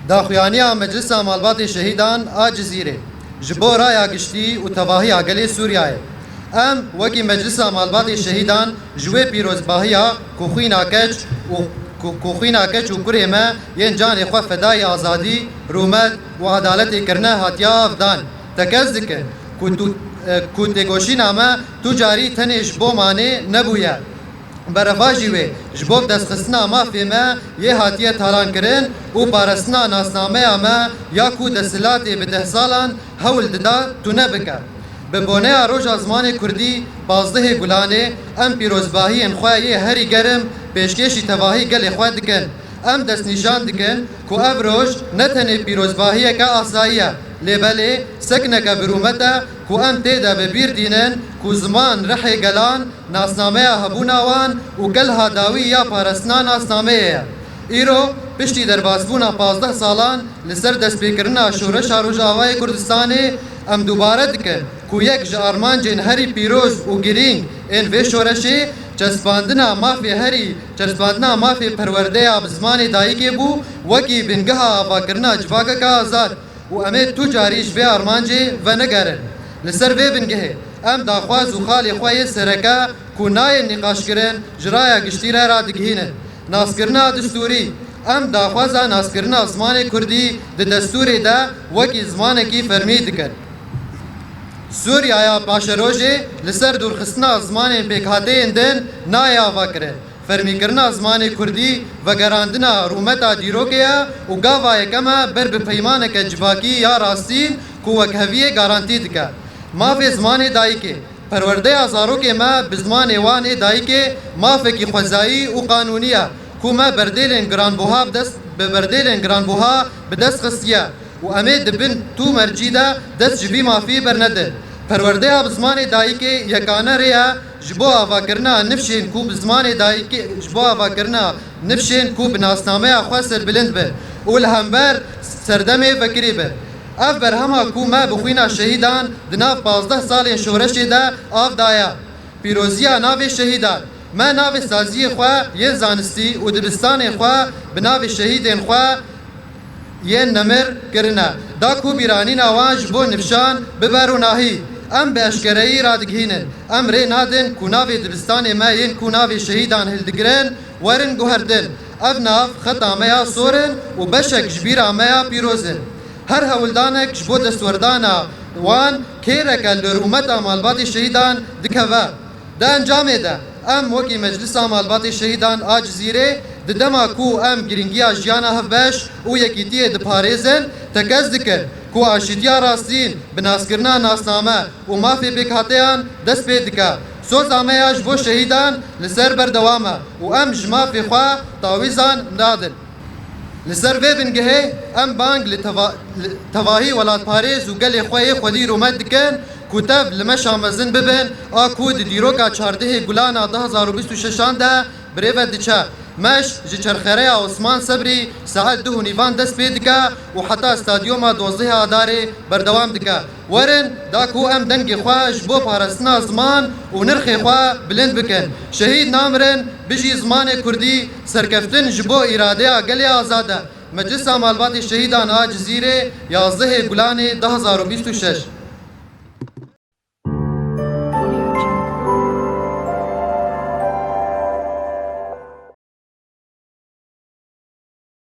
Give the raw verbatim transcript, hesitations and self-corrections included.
Daxuyaniya Meclisa Malbatê Şehîdan a Cizîrê ji bo raya giştî û tevahiya gelê Sûriyeyê. Em wekî Meclisa Malbatê Şehîdan ji wê pîrozbahiya ku xwîna keç û ku, ku xwîna keç û kurê me yên canê xwe fedayî azadî, rûmet û edaletê kirine hatiye avdan, tekez dikin ku tu, e, ku têkoşîna me tu carî tenê ji bo manê nebûye. Berevajî wê ji bo bidestxistina mafê me yê hatiye talankirin û parastina nasnameya me ya ku desthilatê bi deh salan hewl dida tune bike. Bi boneya Roja Zimanê Kurdî pazdehê Gulanê em pîrozbahiyên xwe yê herî germ pêşkêşî tevahî gelê xwe dikin. Em destnîşan dikin ku ev roj ne tenê pîrozbahiyeke asayî ye, lê belê sekineke bi rûmet e ku em tê de bi bîr tînin ku ziman rihê gelan, nasnameya hebûna wan û kelha dawî ya parastina nasnameyê ye. Îro, piştî derbasbûna pazdeh salan li ser destpêkirina Şoreşa Rojavayê Kurdistanê, em dubare dikin ku yek ji armancên herî pîroz û girîng ên vê şoreşê çespandina mafê herî, çespandina mafê perwerdeya bi zimanê dayikê bû, wekî bingeha avakirina civakeke azad. Û em ê tu carî ji vê armancê venegerin. Li ser vê bingehê em daxwaz û xalê xwe yê sereke ku nayên nîqaşkirin ji raya giştî re radigihînin. Naskirina distûrî, em daxwaza naskirina zimanê kurdî di destûrê de wekî zimanekî fermî dikin. Sûriyaya paşerojê li ser dûrxistina zimanên pêkhateyên din nayê avakirin. Fermîkirina zimanê kurdî vegerandina rûmeta dîrokê ye û gava yekem e ber bi peymaneke civakî ya rastîn ku wekheviyê garantî dike. Mafê zimanê dayikê. Perwerdeya zarokê me bi zimanê wan ê dayikê mafekî xwezayî û qanûnî ye ku me berdêlên giranbuha bi dest, bi berdêlên giranbuha bi dest xistiye. Û em ê di bin tu mercî de dest ji vî mafî bernedin. Perwerdeya bi zimanê dayikê yekane rê ye ji bo avakirina nifşên ku bi zimanê dayikê, ji bo avakirina nifşên ku bi nasnameya xwe serbilind bin û li hember serdemê vekirî bin. Ev berhema ku me bi xwîna şehîdan di nav pazdeh salên şoreşê de av daye. Pîroziya navê şehîdan. Me navê saziyê xwe yên zanistî û dibistanên xwe bi navê şehîdên xwe yên nemir kirine, da ku bîranîna wan ji bo nifşan bibe ronahî. Em bi eşkereyî radigihînin, em rê nadin ku navê dibistanê me yên ku navê şehîdan hildigirin, werin guhertin. Ev nav xeta me ya sor in û beşek ji bîra me ya pîroz in. Her hewldanek ji bo destwerdana wan kêreke li rûmeta malbatê şehîdan dikeve. Di encamê de, em wekî Meclisa Malbatê Şehîdan a Cizîrê, di dema ku em girîngiya jiyana hevbeş û yekîtiyê diparêzin, tekez dikin ku aşîtiya rastîn bi naskirina nasname û mafê pêkhateyan dest pê dike. Soza me ya ji bo şehîdan li ser berdewam e û em ji mafê xwe tawîzan nadin. Li ser vê bingehê em bang li teva-, li tevahî welatparêz û gelê xwe yê xwedî rûmet dikin ku tev li meşa mezin bibin, a ku di dîroka çardehê Gulana du hazar û bîst û şeşan de birêve diçe. Meş ji çerxereya Osman Sebrî saet duh û nîvan dest pê dike û heta stadyoma dozdehê Adarê berdewam dike. Werin, da ku em dengê xwe ji bo parastina ziman û nirxê xwe bilind bikin. Şehîd namirin, bijî zimanê kurdî, serkeftin ji bo îradeya gelê azad e. Meclisa Malbatê Şehîdan a Cizîrê, yazdehê Gulanê du hazar û bîst û şeş.